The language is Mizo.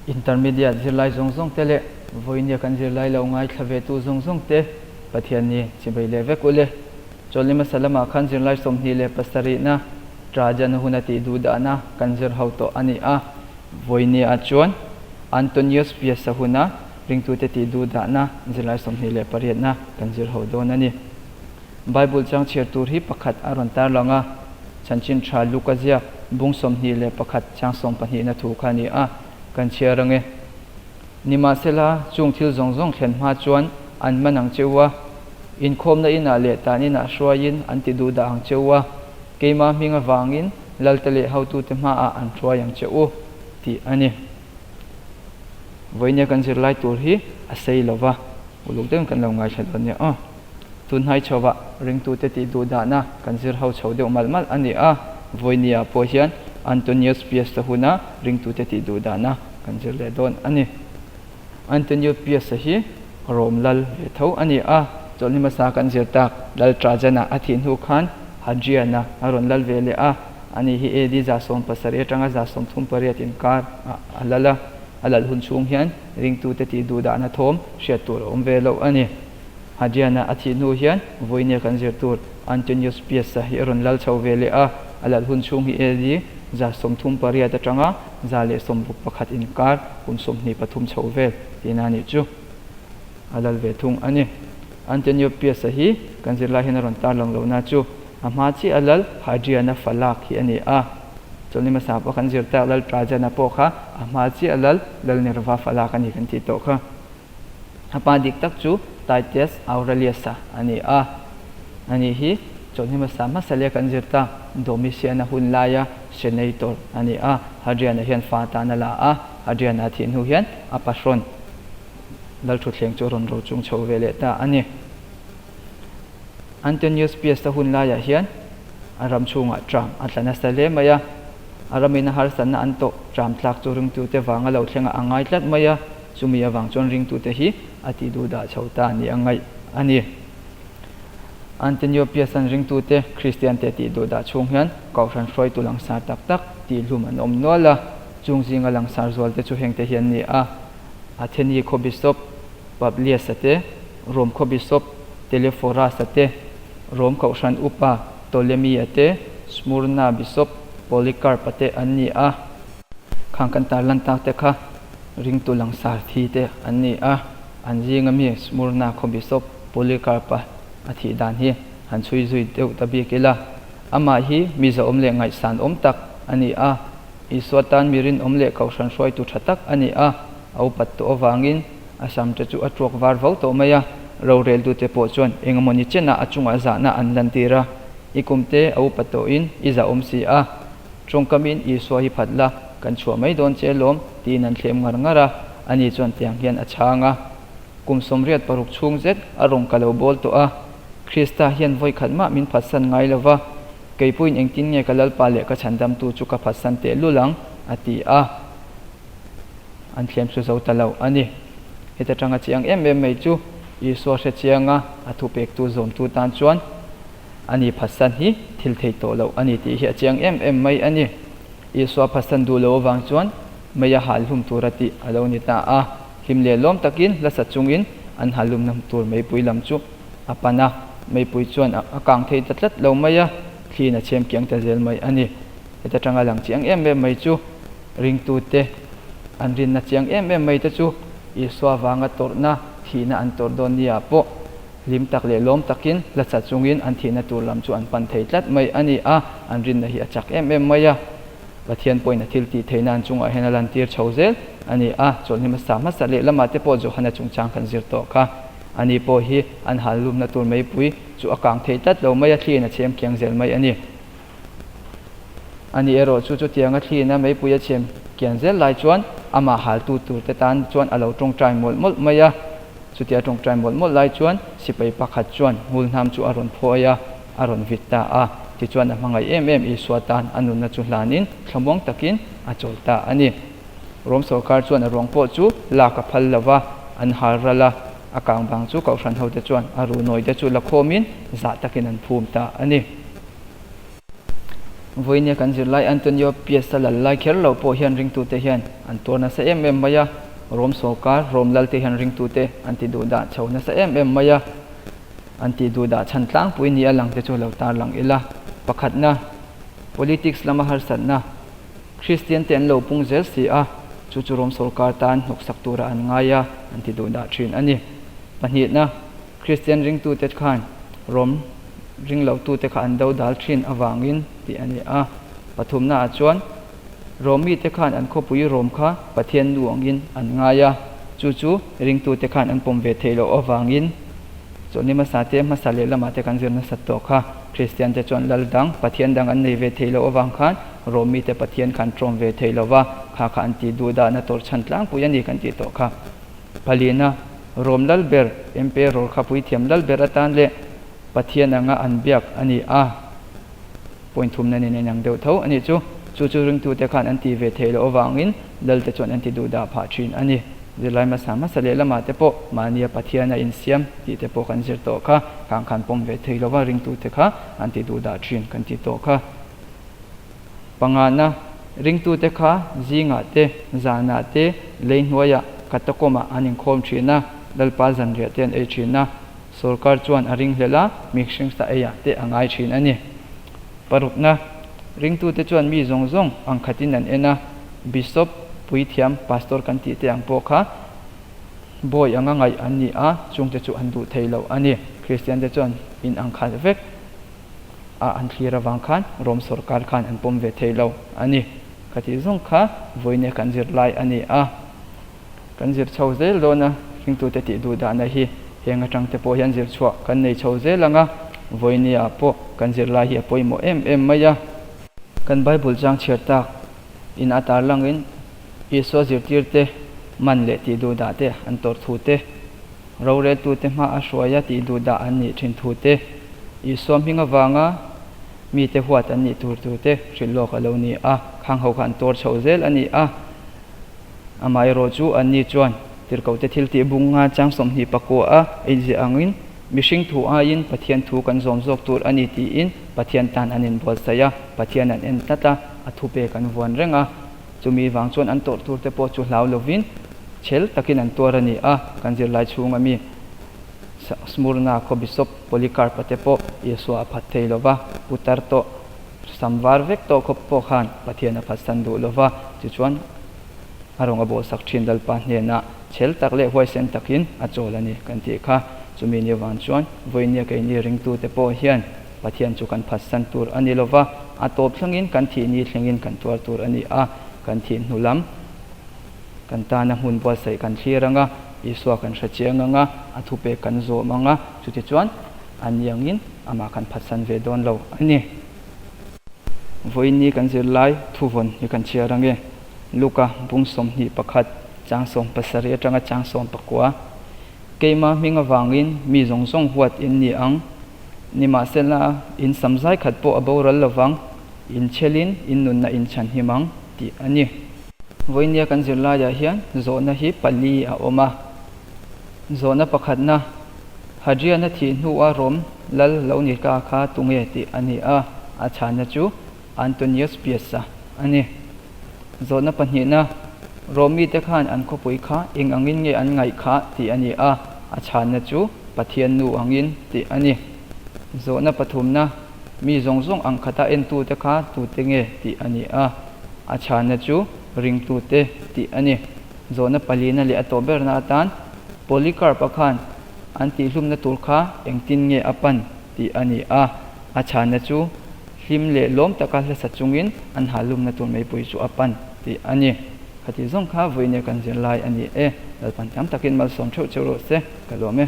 Intermediate zirlai zawng zawng te leh vawinia kan zirlai lo ngaithla ve tu zawng zawng te Pathian ni chibei leh vek ule. Chawlhni hmasa lamah khan zirlai 27na Trajan huna tih duh dahna kan zir ho tawh a ni a. Vawinia chuan Antonius Pius-a huna ringtute tih duh dahna zirlai 28na kan zir ho dawn a ni. Bible chang chhiar tur hi pakhat a rawn tarlang a, Chanchin Tha Luka ziak bung 21 chang sawmpahnihna thu kha a ni a, kan chhiar ang e. Nimahsela, chung thil zawng zawng thlen hma chuan an man ang che u a, inkhawmna inah leh tan inah hruaiin an ti duh dah ang che u a, keimah hming avangin Lalte leh hotute hmaah an hruai ang che u, tih a ni. Vawinia kan zirlai tur hi a sei lo va, uluk deuhin kan lo ngaithla dawn nia aw. Tunhnai chhovah ringtute tih duh dahna kan zir ho chho deuh malh malh a ni a, vawinia pawh hian Antonius Pius-a huna ringtute tih duh dahna kan zir leh dawn a ni. Antonio Pius-a hi Rom lal ve tho a ni a, chawlhni hmasa kan zir tak Lal Trajan-a a thih hnu khan Hadrian-a a rawn lal ve leh a, ani hi AD 170 atanga 138 inkar ah a lal a, a lal hun chhung hian ringtute tih duh dahna thawm hriat tur a awm ve lo a ni. Hadrian-a a thih hnu hian vawinia kan zir tur Antonius Pius-a hi a rawn lal chho ve leh a, a lal hun chhung hi AD 138 atanga 161 inkar kum 23 chho vel tihna a nih chu a lal ve thung a ni. Antonio Pius-a hi kan zirlai hian a rawn tarlang lohna chu a hma chiah a lal Hadrian-a fa lak hi a ni a, chawlhni hmasa pawh kan zir tak lal Trajan-a pawh kha a hma chiah a lal Lal Nerva fa lak a ni kan tih tawh kha. A pa dik tak chu Titus Aurelius-a a ni a. Ani hi chawlhni hmasa hmasa leh kan zir ta Domitian-a hun laia senator a ni a. Hadrian-a hian fa tan a la a, Hadrian-a thih hnu hian a pahrawn Lalthuthleng chu a rawn ro chung chho ve leh ta a ni. Antonius Pius-a hun laiah hian a ram chhungah tram a tla nasa hle mai a. A ramin a harsatna an tawh tram tlak chu ringtute vanga lo thlengah a ngai tlat mai a. Chumi avang chuan ringtute hi a tih duh dah chho ta ni a ngaih a ni. Antonio Piasan ringtute Kristiante tih duh dah chhung hian Kohhran hruaitu langsar tak tak tih hlum an awm nual a, chung zinga langsar zualte chu hengte hi an ni a, Atheni khaw Bishop Publius-a te, Rom khaw Bishop Telephorus-a te, Rom Kohhran Upa Ptolemy-a te, Smurna Bishop Polycarp-a te an ni a. Khang kan tarlan tak te kha ringtu langsar thi te an ni a, an zinga mi Smurna khaw Bishop Polycarp-a a thih dan hi han chhui zui deuh ta bik ila. Amah hi mi zahawm leh ngaihsan awm tak a ni a, Isua tan mi rinawm leh kohhran hruaitu tha tak a ni a, a upat tawh avangin a sam te chu a tuak var vo tawh mai a, roreltute pawh chuan engemawni chenah a chungah zahna an lantir a, I kum te a upat tawhin i zahawm si a. Tawngkamin Isua hi phat la, kan chhuah mai dawn che lawm, tiin an thlem ngar ngar a, ani chuan tiang hian a chhang a. Kum 86 chhung zet a rawn ka lo bawl tawh a, Krista hian vawi khat mah min phatsan ngai lo va, kei pawhin engtin nge ka Lalpa leh ka chhandamtu chu ka phatsan teh lul ang, a ti a. An thlem su zo ta lo a ni. Heta tanga chiang em em mai chu Isua hre chianga a thupektu zawmtu tan chuan, A ni phatsan hi thil thei tawh loh a ni tih hi a chiang em em mai a ni. Isua phatsan duh loh avang chuan mei a hal hlum tur a tih a lo ni ta a. Hlim leh lawm takin hla chungin an hal hlumna tur meipui lam chu a pan a. Meipui chuan a kang thei ta tlat lo mai a, thliin a chhem kiang ta zel mai a ni. Heta tanga lang chiang em em mai chu ringtute an rinna chiang em em mai te chu Isua vanga tawrhna, thihna an tawrh dawn nia pawh Hlim tak leh lawm takin hla chat chungin an thihna tur lam chu an pan thei tlat mai a ni a, an rinna hi a chak em em mai a. Pathian pawhin a thil tih theihna an chungah hian a lantir chho zel a ni a, chawlhni hmasa hmasa leh lamah te pawh Johana chungchang kan zir tawh kha. Ani pawh hi an hal lumna tur meipui chu a kang thei tlat lo mai a, thliin a chhem kiang zel mai a ni. Ani erawh chu chutianga thliin a meipui a chhem kian zel lai chuan amah haltu tur te tan chuan a lo tawngtai mawlh mawlh mai a. Chutia tawngtai mawlh mawlh lai chuan sipai pakhat chuan hmulhnam chu a rawn phawi a, a rawn vit ta a. Tichuan a hmangaih em em Isua tan a nunna chu hlanin thlamuang takin a chawl ta a ni. Rom sorkar chuan a ruang pawh chu lak a phal lo va, an hal ral a, a kang bang chu kohhran hote chuan a ruhnawi te chu la khawmin zah takin an phum ta a ni. Vawinia kan zirlai Antonio Pies-a lal lai kher lo pawh hian ringtute hian an tuar nasa em em mai a, Rom sawrkar, Rom lalte hian ringtute an ti duh dah chho nasa em em mai a, an ti duh dah chhan tlangpui ni a lang te chu lo tarlang ila. Pakhatna, Politics lama harsatna, Kristian te an lo pung zel si a, chu chu Rom sawrkar tan hnawksak tura an ngai a, an ti duh dah thin a ni. Pahnihna, Kristian ringtute khan Rom ringlotute kha an do dal thin avangin tih a ni a. Pathumnaah chuan Rom mite khan an khawpui Rom kha Pathian nu angin an ngai a, chu chu ringtute khan an pawm ve theih loh avangin chawlhni hmasa te, hmasa leh lamah te kan zir nasat tawh kha. Kristiante chuan lal dang, Pathian dang an nei ve theih loh avang khan Rom mite Pathian kha an tlawm ve thei lo va, kha kha an tih duh dahna tawrh chhan tlangpui a ni kan tih tawh kha. Palina, Rom lal ber, Emperor kha puithiam lal ber atan leh Pathian anga an biak a ni a, point thumna nen a inang deuh tho a nih chu. Chu chu ringtute khan an ti ve theih loh avangin lalte chuan an ti duh dah phah thin a ni. Zirlai hmasa hmasa leh lamah te pawh mahnia Pathian a insiam tih te pawh kan zir tawh kha, khang khan pawm ve thei lova ringtute kha an ti duh dah thin kan ti tawh kha. Pangana, ringtute kha zingah te, zanah te, lei hnuaiah catacomb-ah an inkhawm thin a, Lalpa zanriah te an ei thin a, sawrkar chuan a ringhlelh a, mihring sa eiah te a ngai thin a ni. Parukna, ringtute chuan mi zawng zawng ang khatin an en a, Bishop, puithiam, pastor kan tih te ang pawh kha bawi anga ngaih an ni a, chungte chu an duh thei lo a ni. Kristiante chuan in ang khat vek. a an thlir avang khan Rom sawrkar khan an pawm ve thei lo a ni. Ka tih zawng kha vawinia kan zir lai a ni a, kan zir chho zel dawn a, ringtute tih duh dahna hi heng atang te pawh hian zir chhuah kan nei chho zel ang a, vawinia pawh kan zir lai hi a pawimawh em em mai a. Kan Bible chang chhiar tak in a tarlangin Isua zirtirte man leh tih duh dah te an tawrh thu te, Roreltute hma a hruaia tih duh dah an nih thin thu te, Isua hming avanga mite huat an nih tur tur te hrilh lawk a lo ni a, khang ho kha an tuar chhoh zel a ni a. Amaherawh chu anni chuan tirhkohte thil tih bung nga chang 29 a inziah angin mihring thu aiin Pathian thu kan zawm zawk tur a ni tiin Pathian tan an inbuatsaih a, Pathian an en tlat a, a thupek an vuan reng a. Chumi vang chuan an tawrh tur te pawh chu hlau lovin chhel takin an tuar a ni a, kan zirlai chhunga mi Smurna khaw Bishop Polycarp-a te pawh Isua a phat thei lo va, putar tawh sam var vek tawh khawp pawh khan Pathian a phatsan duh lo va, tichuan a rawn a bawhsak thin Lalpa hnenah chhel tak leh huaisen takin a chawl a ni kan tih kha. Chumi ni vang chuan vawinia keini ringtute pawh hian Pathian chu kan phatsan tur a ni lo va, a tawp thlengin kan thih ni thlengin kan tuar tur a ni a, kan thih hnu lam kan tana hmun buatsaih kan thlir ang a, Isua kan hre chiang ang a, a thupek kan zawm ang a, chutichuan a niangin amah kan phatsan ve dawn lo a ni. Vawiin kan zirlai thuvawn hi kan chhiar ang e. Luka bung 21 chang 17 atanga chang 19. Keimah hming avangin mi zawng zawng huat in ni ang. Nimahsela, in sam zai khat pawh a boral lovang, in chhelin in nunna in chhan him ang, tih a ni. Vawinia kan zirlaiah hian zawhna hi pali a awm a. Zawhna pakhatna, Hadriana thih hnua Rom lal lo ni ka kha tunge tih a ni a, a chhanna chu Antonius Pius-a a ni. Zawhna pahnihna, Rom mite khan an khawpui kha eng angin nge an ngaih kha tih a ni a, a chhanna chu Pathian nu angin tih a ni. Zawhna pathumna, Mi zawng zawng ang khata entute kha tute nge tih a ni a, a chhanna chu ringtute tih a ni. Zawhna palina leh a tawh berna atan Polycarp-a khan an tihhlumna tur kha engtin nge a pan tih a ni a, a chhanna chu hlim leh lawm taka hlasa chungin an halumna tur meipui chu a pan tih a ni. Khati zawng kha vawinia kan zirlai a ni e. Lalpan tam takin malsawm theuh cheu rawh se, ka lawm e.